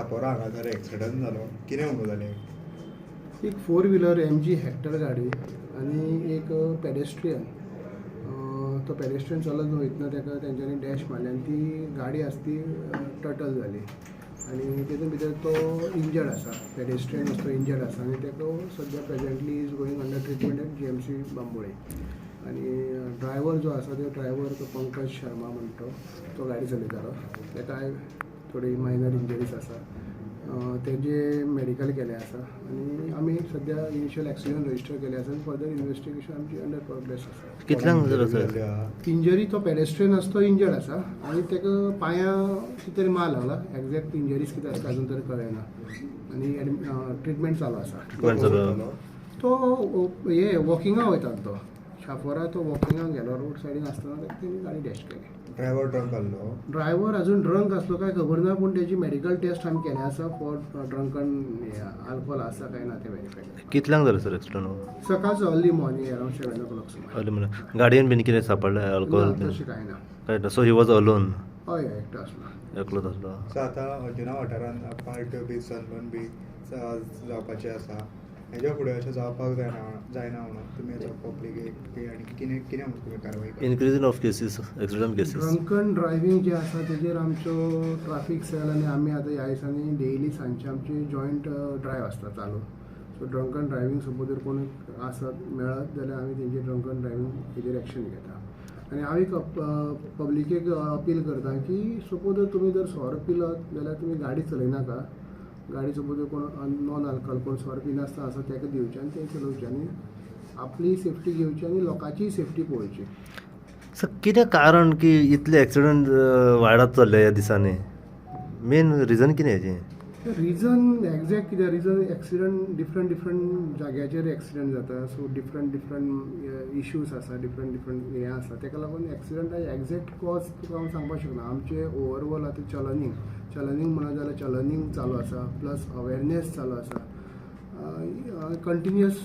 चापोरा हांगासर एक्सिडंट जालो, कितें म्हणून जालें? एक फोर व्हिलर MG Hector गाडी आनी एक पेडेस्ट्रियन, तो पेडेस्ट्रियन चलत वयतना ताका तेंच्यांनी डॅश मारली आनी ती गाडी आसा ती टटल जाली आनी तितून भितर तो इंजर्ड आसा, पेडेस्ट्रियन आसा तो इंजर्ड आसा आनी ताका सद्या presently is going under treatment at GMC Bambolim. आनी ड्रायव्हर जो आसा तो ड्रायव्हर तो पंकज शर्मा म्हणटा तो गाडी चलयतालो, ताकाय थोडी मायनर इंजरीज आसा, तेजे मेडिकल केलें आसा आनी आमी सद्या इनिशियल एक्सिडंट रजिस्टर केले आसा आनी फर्दर इन्वेस्टिगेशन आमची अंडर प्रोग्रेस आसा. कितल्यांक जालो इंजरी? तो पेडेस्ट्रियन आसा तो इंजर्ड आसा आनी ताका पांयां कितें तरी मार लागला, एग्जॅक्ट इंजरीज कितें आसता अजून तरी कळना आनी ट्रिटमेंट चालू आसा. तो हे वॉकिंगा वयतालो, तो शापोरा तो वॉकिंगाक गेलो, रोड सायडीन आसतना ताका तेणी गाडी डॅश केली. ड्रायव्हर ड्रंक आसलो? ड्रायव्हर अजून ड्रंक आसलो काय खबर ना, पूण तेजी मेडिकल टेस्ट आमी केले आसा फॉर ड्रंकन आल्कोहोल आसा काय ना तें वेरीफाय. कितल्यांक जालो सर एक्सिडंट? सकाळचो early morning around 7 o'clock सुमार. Early morning. गाडयेन बीन कितें सापडलें अल्कोहोल? तशें कांय ना. कांय ना. So he was alone? हय, एकटो आसलो. एकलोच आसलो. सो आतां अंजुना वाठारांत पार्ट्यो बी सनबर्न बी जावपाचें आसा, हेज्या फुडें अशें जावपाक जायना म्हणून तुमी पब्लिकेक आनी कितें कितें म्हणून तुमी कारवाय? Increasing of cases, accident cases, drunken driving जे आसा तेजेर आमचो ट्राफीक सेल आनी आमी आतां ह्या दिसांनी डेली सांजचे आमची जॉयंट ड्रायव आसता चालू. सो ड्रंकन ड्रायव्हींग सपोज जर कोण आसत मेळत जाल्यार आमी तेंचे ड्रंकन ड्रायव्हींग हेजेर एक्शन घेता. आनी हांव एक पब्लिकेक अपील करता की सपोज जर तुमी जर सोरो पिलत जाल्यार तुमी गाडी चलयनाका, गाडी सपोज कोण नॉन अल्कोहोल कोण सोरो पिनासतना आसा ताका दिवचें आनी तें चलोवचें आनी आपली सेफ्टी घेवची आनी लोकांचीय सेफ्टी पळोवची. सर कितें कारण की इतले एक्सिडंट वाडत चल्ले ह्या दिसांनी? मेन रिजन कितें हेजें? रिजन एग्जॅक्ट कितें रिजन, एक्सिडंट डिफरंट डिफरंट जाग्याचेर एक्सिडंट जाता, सो डिफरंट डिफरंट इश्यूज आसा, डिफरंट डिफरंट हें आसा, ताका लागून एक्सिडंटाचे एग्जॅक्ट कॉज तुका हांव सांगपाक शकना. आमचें ओवरऑल आतां चलनींग चलनींग म्हणत जाल्यार चलनींग चालू आसा, प्लस अवेरनेस चालू आसा, कंटिन्युअस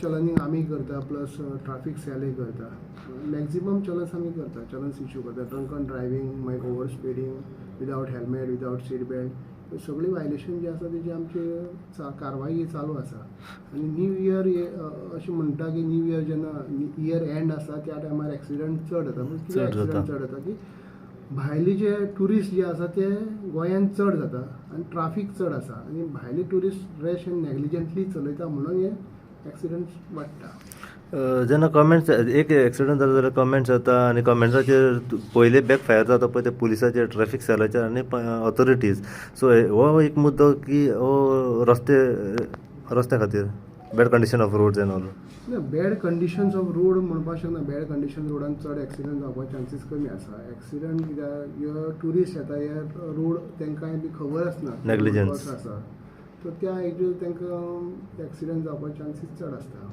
चलनींग आमी करता, प्लस ट्राफीक सेलय करता, मॅक्झिमम चलन्स आमी करता, चलन्स इश्यू करता, ड्रंकन ड्रायव्हींग, मागीर over speeding, without helmet, without seat belt, सगळी वायलेशन जी आसा तेजी आमची कारवाई चालू आसा. आनी न्यू इयर अशें म्हणटा की न्यू इयर जेन्ना इयर एंड आसा त्या टायमार एक्सिडंट चड जाता. पूण कितें एक्सिडंट चड जाता की भायले जे ट्युरिस्ट जे आसा ते गोंयांत चड जाता आनी ट्राफीक चड आसा आनी भायले ट्युरिस्ट रॅश एंड नेग्लिजंटली चलयता म्हणून हे एक्सिडंट्स वाडटा. जेन्ना कमेंट्स एक एक्सिडंट जालो जाल्यार कमेंट्स येता आनी कमेंट्साचेर पयले बॅक फायर जाता पळय ते पुलिसाचेर, ट्रॅफीक सेलाचेर आनी ऑथॉरिटीज. सो हो एक मुद्दो की हो रस्त्या खातीर bad condition of roads and all. ना, बॅड कंडिशन्स ऑफ रोड म्हणपाक शकना. बॅड कंडिशन रोडान चड एक्सिडंट जावपाचे चान्सीस कमी आसा. एक्सिडंट कित्याक हे ट्युरिस्ट येता, हे रोड तांकांय बी खबर आसना, नेग्लिजन्स आसा, सो त्या हेजेर तांकां एक्सिडंट जावपाचे चान्सीस चड आसता.